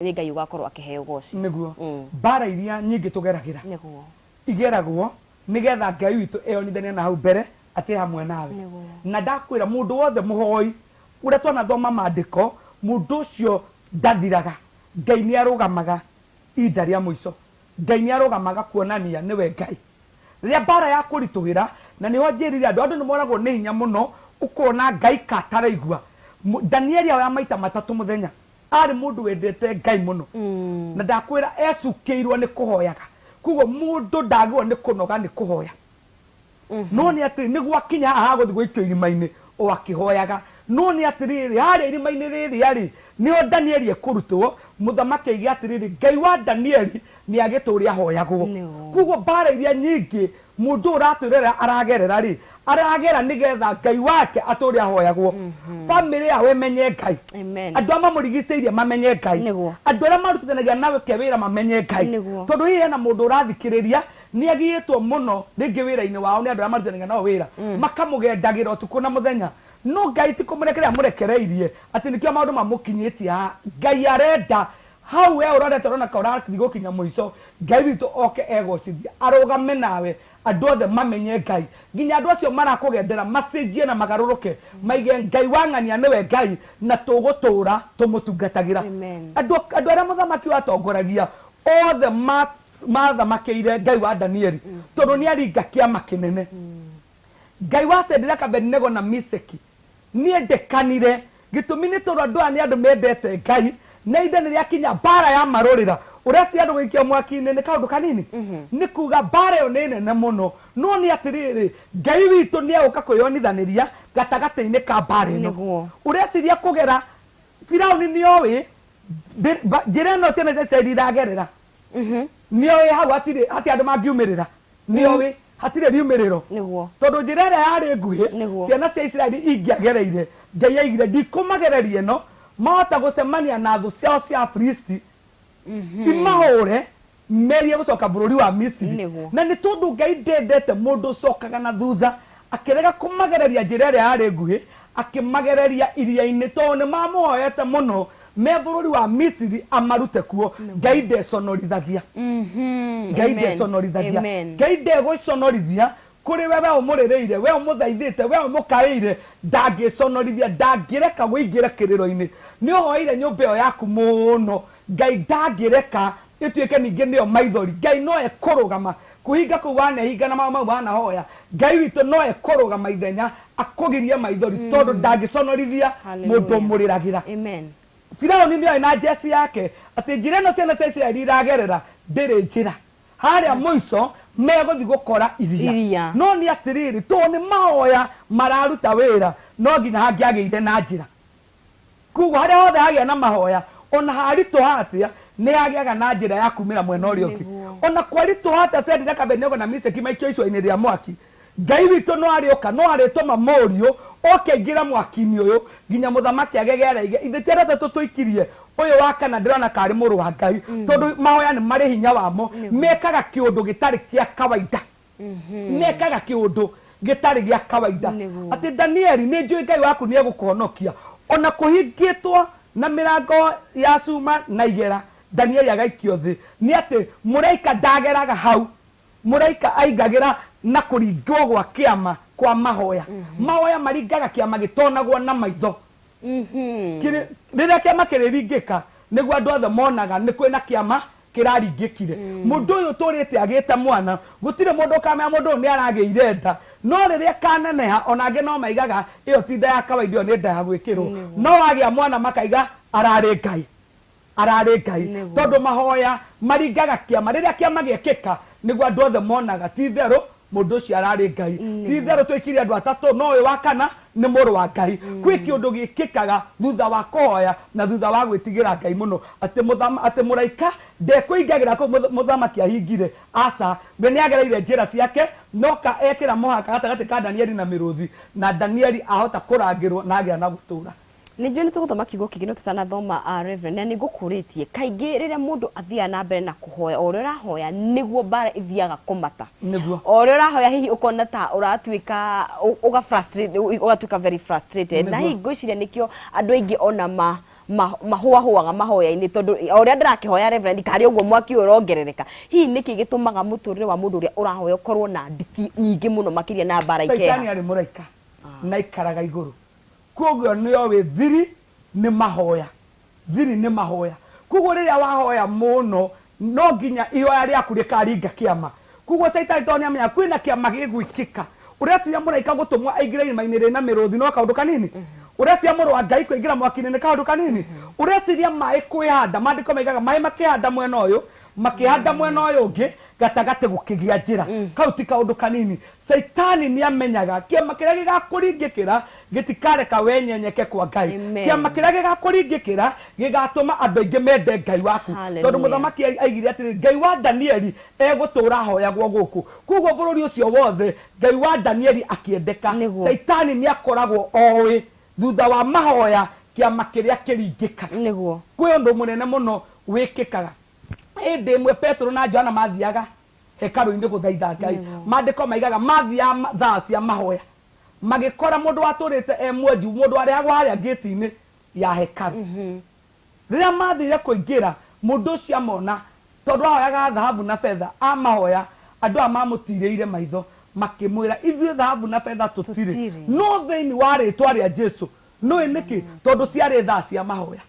Nĩ Ngai ũgakorwo akĩheo ũgoci. Nĩguo mbara iria nyingĩ tũgeragĩra igeragwo nĩgetha Ngai witũ eyonithanie na hau mbere atĩ hamwe nawe. Na ndakwĩra, mũndũ wothe mũhoi ũrĩa twanathoma maandĩko, mũndũ ũcio ndathiraga. Ngai nĩ arũgamaga ihinda rĩa mũico. Ngai nĩ arũgamaga kuonania nĩwe Ngai rĩrĩa mbara ya kũritũhĩra. Na nĩho njĩrire andũ, andũ nĩ moragwo nĩ hinya mũno, ũkona Ngai ka ataraigua. Danieli ahoya maita 3 mũthenya. Arĩ mũndũ wendete Ngai mũno, na ndakwĩra ecukĩirwo nĩ kũhoyaga. Koguo mũndũ ndagĩrĩirwo nĩ kũnoga nĩ kũhoya. No nĩ atĩrĩ, nĩ gwakinya haha hagũthiĩ gũikio irima-inĩ o akĩhoyaga. No nĩ atĩrĩrĩ, harĩa irima-inĩ rĩrĩa rĩ, nĩho Danieli ekũrutwo. Mũthamaki aige atĩrĩrĩ, Ngai wa Danieli nĩ agĩtũũre ahoyagwo. Koguo mbara iria nyingĩ mũndũ ũyũ ũratwĩrora aragerera rĩ, aragera nĩgetha Ngai wake atũũre ahoyagwo, bamĩrĩ yao ĩmenye Ngai, andũ arĩa mamũrigicĩirie mamenye Ngai, andũ arĩa marutithanagia nake wĩra mamenye Ngai. Tondũ hihi hena mũndũ ũrathikĩrĩria nĩ agiĩtwo mũno rĩngĩ wĩra-inĩ wao nĩ andũ arĩa marutithanagia nao wĩra, makamũgendagĩra ũtukũ na mũthenya. No Ngai ti kũmũrekereria amũrekereirie atĩ nĩkĩo maũndũ mamũkinyĩtie haha. Ngai arenda hau we ũrorete ũrona ka ũrathiĩ gũkinya mũico, Ngai witũ oke egocithie, arũgame nawe, andũ othe mamenye Ngai, nginya andũ acio marakũgendera macenjie na magarũrũke, maige Ngai wa ng'ania nĩwe Ngai na tũgũtũra tũmũtungatagĩra. Andũ andũ arĩa mũthamaki watongoragia othe mathamakĩire Ngai wa Danieli, tondũ nĩ aringa kĩama kĩnene. Ngai wa Shadraka, Abednego na Misheki nĩendekanire. Gĩtũmi nĩ tondũ andũ aya nĩ andũ mendete Ngai, na ihinda nĩ rĩakinya mbara ya marũrĩra. Ũreciria andũ gũikio mwaki-inĩ nĩ kaũndũ kanini? Nĩ kuga mbara ĩyo nĩ nene mũno. No nĩ atĩrĩrĩ, Ngai witũ nĩ egũka kwĩyonithanĩria gatagatĩ-inĩ ka mbara ĩno. Ũreciria kũgera Firauni nĩ oĩ njĩra ĩno ciana cia Isiraeli iragerera, nĩ oĩ hau hatirĩ hatirĩ andũ mangiumĩrĩra, nĩ oĩ hatirĩ riumĩrĩro, tondũ njĩra ĩrĩa yarĩ nguhĩ ciana cia Isiraeli ingĩagereire, Ngai aigire ndikũmagereria ĩno, mahota gũcemania na thũ ciao cia Afilisti imahũre merie gũcoka bũrũri wa Misiri. Na nĩ tondũ Ngai ndendete mũndũ ũcokaga na thutha, akĩrega kũmagereria njĩra ĩrĩa yarĩ nguhĩ, akĩmagereria iria-inĩ, tondũ nĩ mamũhoete mũno me bũrũri wa Misiri amarute kuo. Ngai ndeconorithagia. Ngai ndeconorithagia. Ngai ndegũconorithia kũrĩ we, we ũmũrĩrĩire, we ũmũthaithĩte, we ũmũkaĩire. Ndangĩconorithia, ndangĩreka wĩingĩre kĩrĩro-inĩ. Nĩ ũhoeire nyũmba ĩyo yaku mũno, Ngai ndangĩreka ĩtuĩke ningĩ nĩyo maithori. Ngai no ekũrũgama kũhinga kũu wanehinga na maũndũ mau wanahoya. Ngai witũ no ekũrũgama ithenya akũgirie maithori, tondũ ndangĩconorithia mũndũ ũmũrĩragĩra. Firauni nĩoĩ na njeci yake atĩ njĩra ĩno ciana cia Isiraeli iragerera ndĩrĩ njĩra. Harĩa mũico megũthiĩ gũkora iria. No nĩ atĩrĩrĩ, tondũ nĩ mahoya mararuta wĩra, no nginya hangĩagĩire na njĩra. Koguo harĩa hothe hagĩa na mahoya, ona haritũha atĩa, nĩ hagĩaga na njĩra ya kumĩra mwena ũrĩa ũngĩ. Ona kwaritũha atĩa, Shadraka, Abednego na Mishaki maikio icua-inĩ rĩa mwaki, Ngai witũ no arĩũka, no arĩtũma mũriũ oke aingĩre mwaki-inĩ ũyũ, nginya mũthamaki agegere aige, ithe ti arĩa atatũ tũikirie, ũyũ wa kana ndĩrona karĩ mũrũ wa Ngai. Tondũ mahoya nĩ marĩ hinya wamo, mekaga kĩũndũ gĩtarĩ kĩa kawaida. Mekaga kĩũndũ gĩtarĩ gĩa kawaida. Atĩ Danieli, nĩ njũĩ Ngai waku nĩ egũkũhonokia. Ona kũhingĩtwo na mĩrango ya cuma na igera, Danieli agaikio thĩ. Nĩ atĩ mũraika ndageraga hau. Mũraika aingagĩra na kũringwo gwa kĩama kwa mahoya. Mahoya maringaga kĩama gĩtonagwo na maitho. Rĩrĩa kĩama kĩrĩringĩka, nĩguo andũ othe monaga nĩ kwĩna kĩama kĩraringĩkire. Mũndũ ũyũ ũtũrĩte agĩte mwana, gũtirĩ mũndũ ũkamenya mũndũ ũyũ nĩ aragĩire nda. No rĩrĩa kaneneha, ona angĩ no maigaga ĩyo ti nda ya kawaida, ĩyo nĩ nda ya gwĩkĩrwo. No wagĩa mwana makaiga ararĩ Ngai. Ararĩ Ngai. Tondũ mahoya maringaga kĩama. Rĩrĩa kĩama gĩekĩka, nĩguo andũ othe monaga ti itherũ mũndũ ũcio ararĩ Ngai. Ti itherũ tũikirie andũ atatũ, no ũyũ wa kana nĩ mũrũ wa Ngai. Kwĩ kĩũndũ gĩkĩkaga thutha wa kũhoya na thutha wa gwĩtigĩra Ngai mũno, atĩ atĩ mũraika ndekũingagĩra kũu mũthamaki ahingire. Aca, we nĩ agereire njĩra ciake, no ka ekĩra mũhaka gatagatĩ ka Danieli na mĩrũthi, na Danieli ahota kũrangĩrwo na agĩa na gũtũra. Nĩ njũĩ nĩ tũgũthoma kiugo kĩngĩ no tũtanathoma, Reverend, na nĩ ngũkũrĩtie kaingĩ rĩrĩa mũndũ athiaga na mbere na kũhoya, o ũrĩa ũrahoya nĩguo mbara ithiaga kũmata. O ũrĩa ũrahoya hihi ũkona ta ũratuĩka ũga frustrate, ũgatuĩka very frustrated. Na hihi ngwĩciria nĩkĩo andũ aingĩ ona ma Mahũahũaga mahoya-inĩ tondũ o ũrĩa ndĩrakĩhoya Reverend karĩ ũguo mwaki ũyũ ũrongerereka. Hihi nĩkĩ gĩtũmaga mũtũrĩre wa mũndũ ũrĩa ũrahoya ũkorwo na nditi nyingĩ mũno makĩria na mbara Saitani ikeha? Arĩ mũraika na aikaraga igũrũ, koguo nĩoĩ thiri nĩ mahoya, thiri nĩ mahoya. Koguo rĩrĩa wahoya mũno, no nginya ihoya rĩaku rĩkaringa kĩama. Koguo Saitani tondũ nĩamenya kwĩna kĩama gĩgwĩkĩka, ũreciria mũraika gũtũmwo aingĩre irima-inĩ rĩna mĩrũthi no kaũndũ kanini? Ũreciria mũrũ wa Ngai kũingĩra mwaki-inĩ nĩ kaũndũ kanini? Ũreciria maĩ kwĩhanda? Maandĩko maigaga maĩ makĩhanda mwena ũyũ, makĩhanda mwena ũyũ ũngĩ, gatagatĩ gũkĩgĩa njĩra. Kau ti kaũndũ kanini. Saitani nĩ amenyaga kĩama kĩrĩa gĩgakũringĩkĩra gĩtikareka wenyenyeke kwa Ngai. Amen. Kĩama kĩrĩa gĩgakũringĩkĩra gĩgatũma andũ aingĩ mende Ngai waku, Hallelujah. tondũ mũthamaki aigire atĩrĩ, Ngai wa Danieli egũtũra ahoyagwo gũkũ. Koguo bũrũri ũcio wothe Ngai wa Danieli akĩendeka. Saitani nĩ akoragwo oĩ thutha wa mahoya kĩama kĩrĩa kĩringĩkaga kwĩ ũndũ mũnene mũno wĩkĩkaga. Hĩndĩ ĩmwe Petero na Johana mathiaga hekarũ-inĩ gũthaitha Ngai. Maandĩko maigaga mathiaga thaa cia mahoya, magĩkora mũndũ watũrĩte e mwenju, mũndũ warehagwo harĩa ngĩti-inĩ ya hekarũ. Rĩrĩa mathire kũingĩra, mũndũ ũcio amona, tondũ ahoyaga thahabu na betha, amahoya andũ aya mamũtirĩire maitho, makĩmwĩra, ithuĩ thahabu na betha tũtirĩ, Tũtirĩ. no thĩinĩ wa rĩtwa rĩa Jesu. Nũĩ nĩkĩ? Tondũ ciarĩ thaa cia mahoya.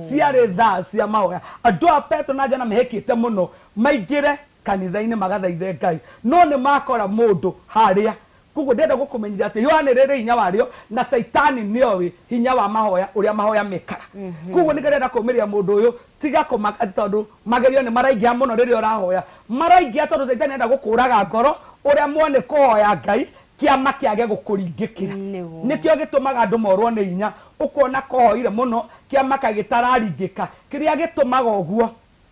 Ciarĩ thaa cia mahoya. Andũ a Petero na Johana mehĩkĩte mũno maingĩre kanitha-inĩ magathaithe Ngai, no nĩ makora mũndũ harĩa. Koguo ndĩrenda gũkũmenyithia atĩ ihoya nĩ rĩrĩ hinya warĩo, na Saitani nĩoĩ hinya wa mahoya, ũrĩa mahoya mekaga. Koguo nĩkĩo ndĩrenda kũũmĩrĩria mũndũ ũyũ, tiga kũmaka atĩ tondũ magerio nĩ maraingĩha mũno rĩrĩa ũrahoya. Maraingĩha tondũ Saitani arenda gũkũraga ngoro, ũremwo nĩ kũhoya Ngai, kĩama kĩage gũkũringĩkĩra. Nĩkĩo gĩtũmaga andũ morwo nĩ hinya, ũkona kohoire mũno, kĩama kaĩ gĩtararingĩka. Kĩrĩa gĩtũmaga ũguo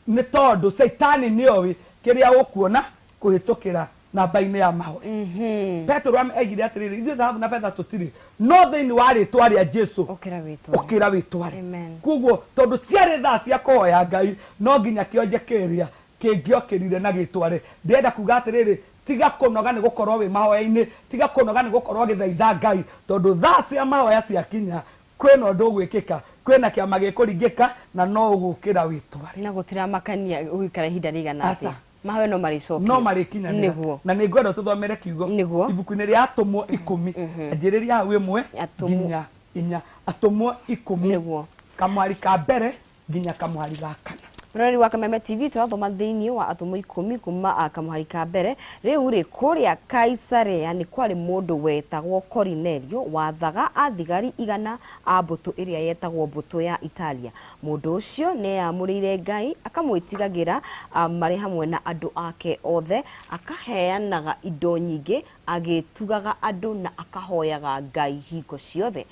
nĩ tondũ Saitani nĩoĩ kĩrĩa ũkuona kũhĩtũkĩra namba-inĩ ya mahoya. Petero aigire atĩrĩrĩ, ithuĩ thahabu na betha tũtirĩ, no thĩinĩ wa rĩtwa rĩa Jesu Ũkĩra wĩtware. Ũkĩra wĩtware. Amen. Koguo tondũ ciarĩ thaa cia kũhoya Ngai, no nginya kĩonje kĩrĩa kĩngĩokĩrire na gĩtware. Ndĩrenda kuga atĩrĩrĩ, tiga kũnoga nĩ gũkorwo wĩ mahoya-inĩ, tiga kũnoga nĩ gũkorwo ũgĩthaitha Ngai, tondũ thaa cia mahoya ciakinya kwĩna ũndũ ũgwĩkĩka, kwĩna kĩama gĩkũringĩka, na no ũgũkĩra wĩtware. Na gũtiramakania ũgũikara ihinda rĩigana atĩa. Aca. Mahoya no marĩcokio. No marĩkinyanĩra. Na nĩ ngwenda tũthomere kiugo ibuku-inĩ rĩa Atũmwo 10, anjĩrĩria hau 1 Atũmwo. nginya 4. Atũmwo 10, kamwari ka mbere nginya kamwari ga kana. Mũrori wa Kameme TV, tũrathoma thĩinĩ wa Atũmwo 10 kuma kamũhari ka mbere. Rĩu rĩ, kũrĩa Kaisarea nĩ kwarĩ mũndũ wetagwo Korinelio, wathaga athigari 100 a mbũtũ ĩrĩa yetagwo mbũtũ ya Italia. Mũndũ ũcio nĩeyamũrĩire Ngai, akamwĩtigagĩra marĩ hamwe na andũ ake othe, akaheanaga indo nyingĩ, agĩtugaga andũ na akahoyaga Ngai hingo ciothe.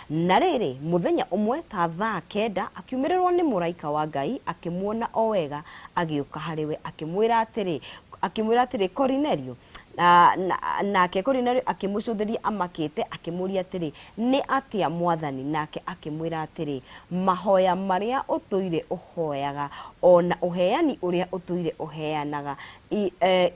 Na rĩrĩ, mũthenya ũmwe ta thaa 9 akiumĩrĩrwo nĩ mũraika wa Ngai, akĩmuona o wega, agĩũka harĩ we, akĩmwĩra atĩrĩ, Korinelio. Nake Korinelio akĩmũcũthĩria amakĩte, akĩmũũria atĩrĩ, nĩ atĩa, Mwathani? Nake akĩmwĩra atĩrĩ, mahoya marĩa ũtũire ũhoyaga ona ũheani ũrĩa ũtũire ũheanaga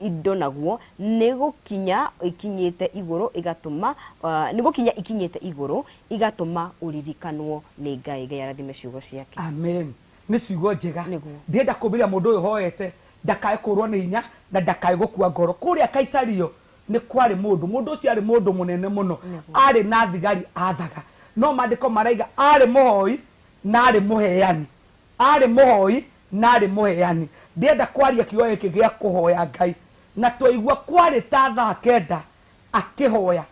indo naguo nĩ gũkinya ikinyĩte igũrũ, igatũma nĩ gũkinya ikinyĩte igũrũ, igatũma ũririkanwo nĩ Ngai. Ngai arathime ciugo ciake. Amen. Nĩ ciugo njega. Ndĩrenda kũmĩria mũndũ ũyũ ũhoete ndakae kũrwo nĩ hinya na ndakae gũkua ngoro. Kũrĩa Kaisario nĩ kwarĩ mũndũ, mũndũ ũcio arĩ mũndũ mũnene mũno, arĩ na thigari athaga, no maandĩko maraiga arĩ mũhoi na arĩ mũheani, arĩ mũhoi na arĩ mũheani. Ndĩrenda kwaria kiugo gĩkĩ gĩa kũhoya Ngai, na twaigua kwarĩ ta thaa 9 akĩhoya,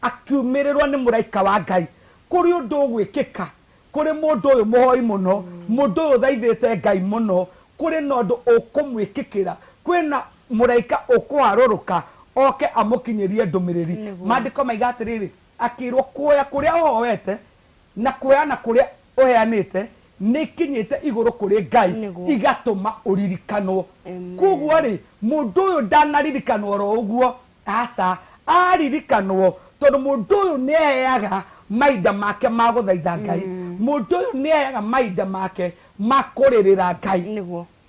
akiumĩrĩrwo nĩ mũraika wa Ngai. Kũrĩ ũndũ ũgwĩkĩka kũrĩ mũndũ ũyũ mũhoi mũno, mũndũ ũyũ ũthaithĩte Ngai mũno, kũrĩ na ũndũ ũkũmwĩkĩkĩra, kwĩna mũraika ũkũharũrũka oke amũkinyĩrie ndũmĩrĩri. Maandĩko maiga atĩrĩrĩ, akĩrwo kuoya kũrĩa ũhoete na kuheana kũrĩa ũheanĩte nĩ ikinyĩte igũrũ kũrĩ Ngai, igatũma ũririkanwo. Koguo rĩ, mũndũ ũyũ ndanaririkanwo oro ũguo, aca, aririkanwo tondũ mũndũ ũyũ nĩ aheaga mahinda make ma gũthaitha Ngai, mũndũ ũyũ nĩ aheaga mahinda make ma kũrĩrĩra Ngai,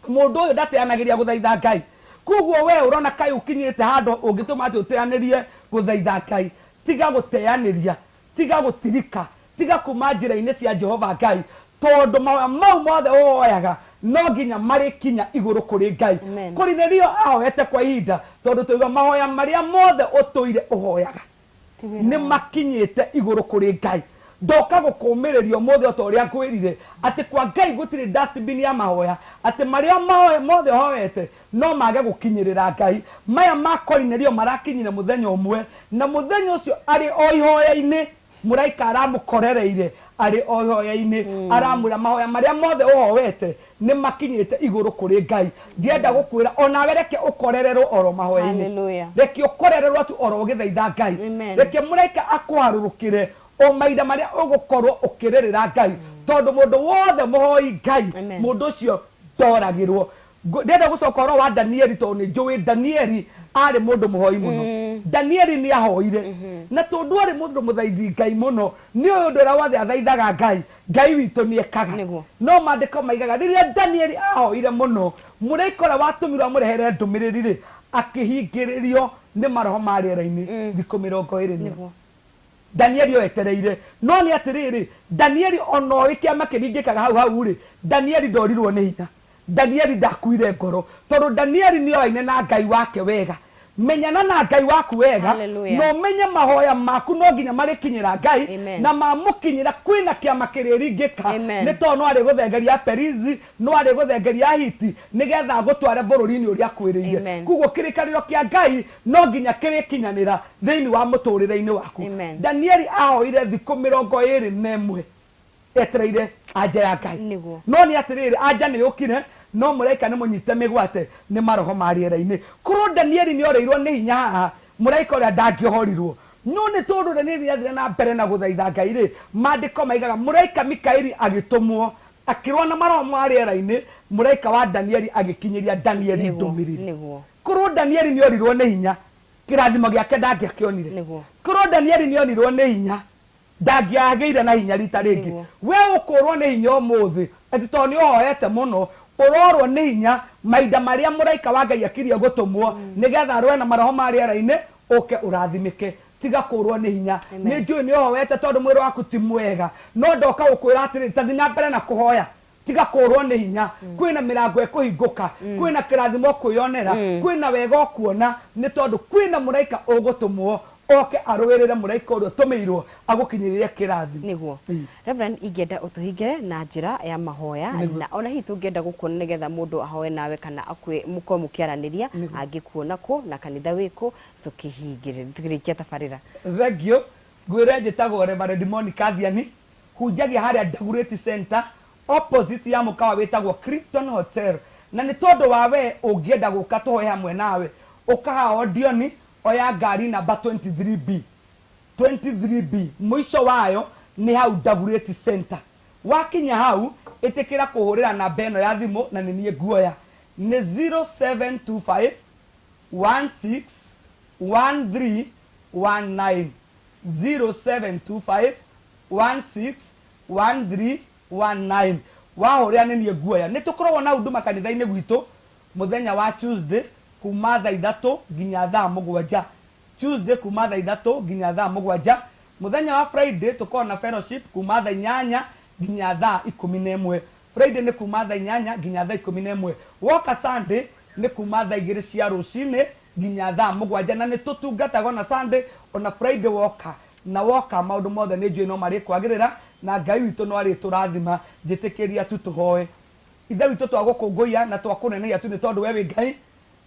mũndũ ũyũ ndateanagĩria gũthaitha Ngai. Koguo we ũrona kaĩ ũkinyĩte handũ ũngĩtũma atĩ ũteanĩrie gũthaitha Ngai, tiga gũteanĩria, tiga gũtirika, tiga kuma njĩra-inĩ cia Jehova Ngai, Tondũ mahoya mau mothe ũhoyaga no nginya marĩkinya igũrũ kũrĩ Ngai. Korinelio ahoete kwa ihinda tondũ tũigua mahoya marĩa mothe ũtũire ũhoyaga nĩ makinyĩte igũrũ kũrĩ Ngai. Ndoka gũkũmĩrĩria ũmũthĩ o ta ũrĩa ngwĩrire atĩ kwa Ngai gũtirĩ dustbin ya mahoya, atĩ marĩa mahoya mothe ũhoete no mage gũkinyĩrĩra Ngai. Maya ma Korinelio marakinyire mũthenya ũmwe, na mũthenya ũcio arĩ o ihoya-inĩ mũraika aramũkorereire arĩ o ihoya-inĩ, aramwĩra mahoya marĩa mothe ũhoete nĩ makinyĩte igũrũ kũrĩ Ngai. Ndienda gũkwĩra onawe reke ũkorererwo oro mahoya-inĩ, reke ũkorererwo tu oro ũgĩthaitha Ngai, reke mũraika akũharũrũkĩre o mahinda marĩa ũgũkorwo ũkĩrĩrĩra Ngai, tondũ mũndũ wothe mũhoi Ngai mũndũ ũcio ndoragĩrwo. Ndĩrenda gũcoka ũhoro wa Danieli tondũ nĩ njũĩ Danieli arĩ mũndũ mũhoi mũno. Danieli nĩ ahoire, na tondũ arĩ mũndũ mũthaithi Ngai mũno, nĩ ũyũ ũndũ ũrĩa wothe athaithaga Ngai, Ngai witũ nĩ ekaga. No maandĩko maigaga rĩrĩa Danieli ahoire mũno, mũraika ũrĩa watũmirwo amũrehere ndũmĩrĩri rĩ, akĩhingĩrĩrio nĩ maroho ma rĩera-inĩ thikũ 24. Danieli o etereire. No nĩ atĩrĩrĩ, Danieli ona oĩ kĩama kĩringĩkaga hau hau rĩ, Danieli ndorirwo nĩ hinya. Danieli ndakuire ngoro tondũ Danieli nĩ oaine na Ngai wake wega. Menyana na Ngai waku wega na ũmenye mahoya maku no nginya marĩkinyĩra Ngai, na mamũkinyĩra kwĩna kĩama kĩrĩringĩka, nĩ tondũ no arĩgũthengeria Perizi, no arĩgũthengeria Ahiti nĩgetha agũtware bũrũri-inĩ ũrĩa akwĩrĩire. Koguo kĩrĩkanĩro kĩa Ngai no nginya kĩrĩkinyanĩra thĩinĩ wa mũtũrĩre-inĩ waku. Danieli ahoire thikũ 21 etereire anja ya Ngai. No nĩ atĩrĩrĩ, anja nĩ yũkire, no mũraika nĩ mũnyite mĩgwate nĩ maroho ma rĩera-inĩ. Korwo Danieli nĩ orĩirwo nĩ hinya haha, mũraika ũrĩa ndangĩohorirwo. No nĩ tondũ Danieli nĩ athire na mbere na gũthaitha Ngai rĩ, maandĩko maigaga mũraika Mikaeli agĩtũmwo akĩrũa na maroho ma rĩera-inĩ, mũraika wa Danieli agĩkinyĩria Danieli ndũmĩrĩri. Korwo Danieli nĩ orirwo nĩ hinya, kĩrathimo gĩake ndangĩakĩonire. Korwo Danieli nĩ orirwo nĩ hinya, ndangĩagĩire na hinya rita rĩngĩ. We ũkũrwo nĩ hinya ũmũthĩ atĩ tondũ nĩ ũhoete mũno, ũrorwo nĩ hinya mahinda marĩa mũraika wa Ngai akirie gũtũmwo nĩgetha arũe na maroho ma rĩera-inĩ, ũke ũrathimĩke. Tiga kũrwo nĩ hinya. Nĩ njũĩ nĩ ũhoete tondũ mwĩrĩ waku ti mwega, no ndoka gũkwĩra atĩrĩrĩ, ta thiĩ na mbere na kũhoya. Tiga kũrwo nĩ hinya. Kwĩna mĩrango ĩkũhingũka, kwĩna kĩrathimo ũkwĩyonera, kwĩna wega ũkuona, nĩ tondũ kwĩna mũraika ũgũtũmwo oke arũĩrĩre mũraika ũrĩa ũtũmĩirwo agũkinyĩrĩre kĩrathimo. Nĩguo. Reverend, ingĩenda ũtũhingĩre na njĩra ya mahoya, na ona hihi tũngĩenda gũkuona nĩgetha mũndũ ahoe nawe kana mũkorwo mũkĩaranĩria, angĩkuona kũ na kanitha wĩkũ, tũkĩhingĩrĩria tabarĩra. Thank you. Ngwĩre njĩtagwo Reverend Monica Thiani, hunjagia harĩa Dagoretti Center opposite ya mũkawa wĩtagwo Clifton Hotel. Na nĩ tondũ wa we ũngĩenda gũka tũhoe hamwe nawe, ũka haha Odioni, oya ngari namba 23B. 23B mũico wayo nĩ hau Dagoretti Center. Wakinya hau ĩtĩkĩra kũhũrĩra namba ĩno ya thimũ na nĩ niĩ nguoya. Nĩ 0725 16 13 19. 0725 16 13 19. Wahũrĩra nĩ niĩ nguoya. Nĩ tũkoragwo na huduma kanitha-inĩ gwitũ mũthenya wa Tuesday kuma thaa 3 nginya thaa 7. Tuesday kuma thaa 3 nginya thaa 7. Mũthenya wa Friday tũkoragwo na fellowship kuma thaa 8 nginya thaa 11. Friday nĩ kuma thaa 8 nginya thaa 11. Woka Sunday nĩ kuma thaa 2 cia rũcinĩ nginya thaa 7, na nĩ tũtungataga ona Sunday ona Friday woka. Na woka maũndũ mothe nĩ njũĩ no marĩkwagĩrĩra, na Ngai witũ no arĩtũrathima. Njĩtĩkĩria tu tũhoe. Ithe witũ twagũkũngũiya na twakũnenehia tu nĩ tondũ we wĩ Ngai,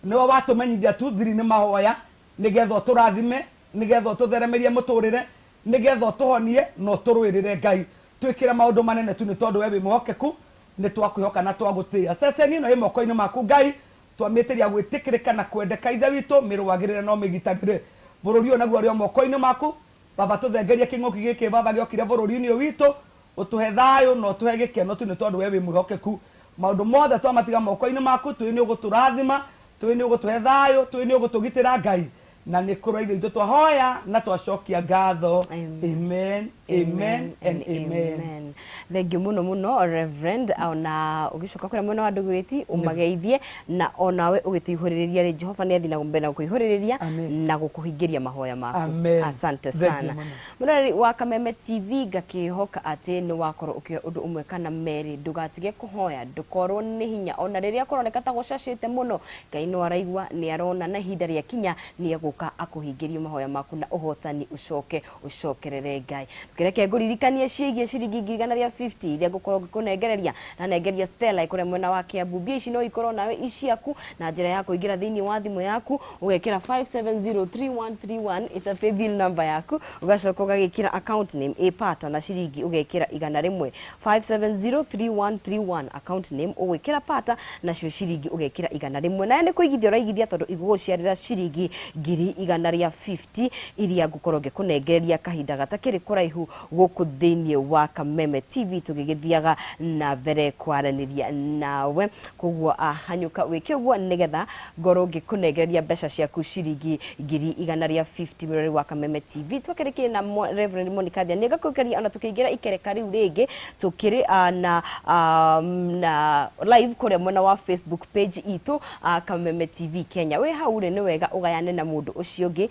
nĩwe watũmenyithia tu thiri nĩ mahoya nĩgetha ũtũrathime, nĩgetha ũtũtheremerie mũtũrĩre, nĩgetha ũtũhonie na ũtũrũĩrĩre Ngai. Twĩkĩre maũndũ manene tu nĩ tondũ we wĩ mwĩhokeku, nĩ twakwĩhoka na twagũtĩĩa. Ceceni ĩno ĩ moko-inĩ maku Ngai, twamĩtĩria gwĩtĩkĩrĩka na kwendeka Ithe witũ, mĩrũagĩrĩre na ũmĩgitagĩre. Bũrũri ũyũ naguo ũrĩ o moko-inĩ maku Baba, tũthengerie kĩng'ũki gĩkĩ Baba gĩokire bũrũri-inĩ ũyũ witũ, ũtũhe thayũ na ũtũhe gĩkeno tu nĩ tondũ we wĩ mwĩhokeku. Maũndũ mothe twamatiga moko-inĩ maku, twĩ nĩ ũgũtũrathima, twĩ nĩ ũgũtũhe thayũ, twĩ nĩ ũgũtũgitĩra Ngai, na nĩ kũrĩ Ithe witũ twahoya na twacokia ngatho. Amen. Amen and amen. Thank you muno muno Reverend, ona ugicoka kuria mwena wa Nduguriti umageithie na onawe ugituihuriria ri Jehova ni athi na mbere na gukuihuriria na gukuhingiria mahoya maku. Asante sana murari wa Kameme TV, ngakihoka ati ni wakorwo ukioya undu umwe kana meri, ndugatige kuhoya, ndukorwo ni hinya ona riria kuroneka ta gucacite muno. Ngai no araigua, ni arona, na ihinda ria kinya ni eguka akuhingirie mahoya maku na uhotani ucoke ucokerere Ngai. Kireke nguririkanie ciĩgiĩ ciringi 150 iria ngũkorwo ngĩkũnengereria na nengeria Stella ĩkũrĩa mwena wa Kiambu. Mbia ici no ikorwo nawe iciaku na njĩra ya kũingĩra thĩinĩ wa thimũ yaku ũgekĩra 5703131 ita paybill number yaku, ũgacoka ũgagĩkĩra account name ĩpata na ciringi ũgekĩra 100. 5703131 account name ũgwĩkĩra pata nacio ciringi ũgekĩra 100. Nayo nĩ kũigithia ũraigithia tondũ igũgũciarĩra ciringi 150 iria ngũkorwo ngĩkũnengereria kahinda gatakĩrĩ kũraihu gũkũ thĩinĩ wa Kameme TV tũgĩgĩthiaga na mbere kwaranĩria nawe. Koguo hanyũka wĩke ũguo nĩgetha ngorwo ngĩkũnengereria mbeca ciaku ciringi 150 mwĩrori wa Kameme TV. Twakĩrĩkĩrie na Reverend Monica Thia, nĩngakũgeria ona tũkĩingĩra ikereka rĩu rĩngĩ tũkĩrĩ na live kũrĩa mwena wa Facebook page itũ Kameme TV Kenya. Wĩ hau rĩ nĩ wega ũgayane na mũndũ ũcio ũngĩ.